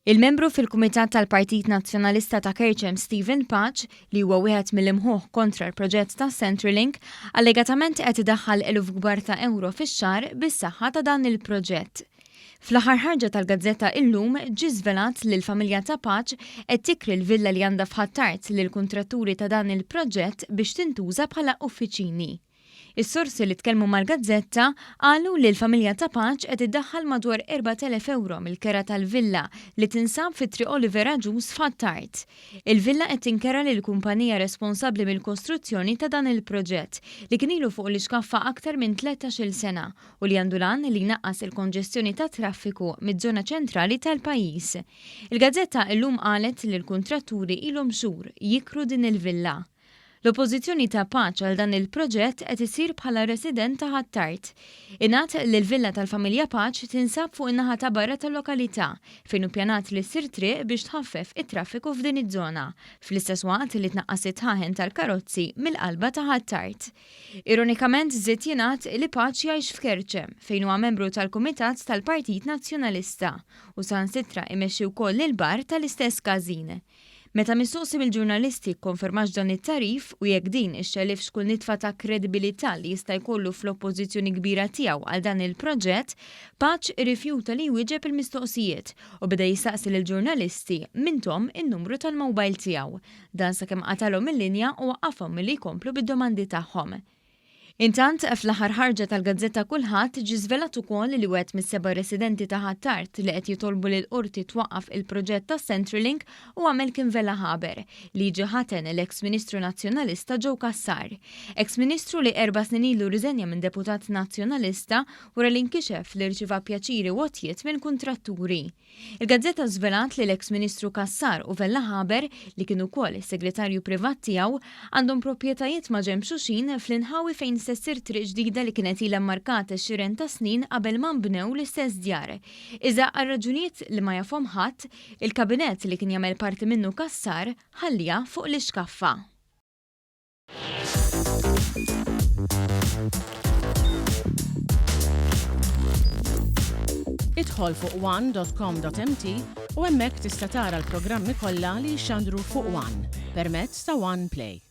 Il-membru fil-Kumitat tal-Partit Nazzjonalista ta' Kerċem Stephen Pace, li huwa wieħed mill-imħuħ kontra l-proġett ta' Centrelink, allegatament qed idaħħal eluf kbar ta' ewro fix-xahar bis-saħħa ta' dan il-proġett. Fl-aħħar ħarġa tal-gazzetta Illum ġie żvelat li l-familja ta' Pace qed tikri l-villa li għandha f'Ħ'Attard lill-kuntratturi ta' dan il-proġett biex tintuża bħala uffiċini. Is-sorsi li tkellmu mal-gazzetta qalu li l-familja ta' Pace qed iddaħħal madwar 4,000 ewro mill-kera tal-villa li tinsab fi Triq Oliver Agius f'Ħ'Attard. Il-villa qed tinkera lill-kumpanija responsabbli mill-kostruzzjoni ta' dan il-proġett li kien ilu fuq l-ixkaffa aktar minn 13-il sena u li għandu l-għan li jnaqqas il-konġestjoni tat-traffiku miż-żona ċentrali tal-pajjiż. Il-gazzetta illum qalet li l-kuntratturi ilhom xhur jikru din il-villa. L-oppożizzjoni ta' Pace għal dan il-proġett qed issir bħala resident ta' Ħ'Attard. Ingħad li l-villa tal-familja Pace tinsab fuq in-naħa ta' barra tal-lokalità, fejn hu ppjanat li ssir triq biex tħaffef it-traffiku f'din iż-żona, fl-istess waqt li tnaqqas it-tħaħen tal-karozzi mill-qalba ta' Ħ'Attard. Ironikament żied jingħad li Pace jgħix f'Kerċem, fejn huwa membru tal-Kumitat tal-Partit Nazzjonalista u saħansitra imexxi wkoll il-bar tal-istess każin. Meta mistoqsi mill-ġurnalisti kkonfermax dan it-tagħrif u jekk din ixxellifx kull nitfa ta' kredibilità li jista' jkollu fl-oppożizzjoni kbira tiegħu għal dan il-proġett, Pace irrifjuta li jwieġeb il-mistoqsijiet u beda jistaqsi lill-ġurnalisti min thom in-numru tal-mobile tiegħu. Dan sakemm qatalhom il-linja u waqqafhom milli jkomplu bid-domandi tagħhom. Intant, fl-aħħar ħarġa tal-gazzetta Kullħadd ġie żvelat ukoll li wieħed mis-seba' residenti ta' Ħ'Attard li qed jitolbu lill-Qorti twaqqaf il-proġett tas-Centrelink huwa Melkin Vella Haber, li jiġi ħaten l-eks Ministru Nazzjonalista Joe Cassar. Eks Ministru li erba' snin ilu rriżenja minn deputat Nazzjonalista wara li nkixef li rċieva pjaċiri u għotjiet minn kuntratturi. Il-gazzetta żvelat li l-eks Ministru Cassar u Vella Haber, li kien ukoll is-segretarju privat tiegħu, għandhom proprjetajiet maġenb xulxin fl-inħawi fejn se ssir triq ġdida li kienet ilha mmarkata għexieren ta' snin qabel ma nbnew l-istess djar. Iżda għal raġunijiet li ma jafhom ħadd, il-kabinett li kien jagħmel parti minnu Cassar ħalliha fuq l-ixkaffa. Idħol fuq one.com.mt u hemmhekk tista' tara l-programmi kollha li jixxandru fuq One permezz ta' One Play.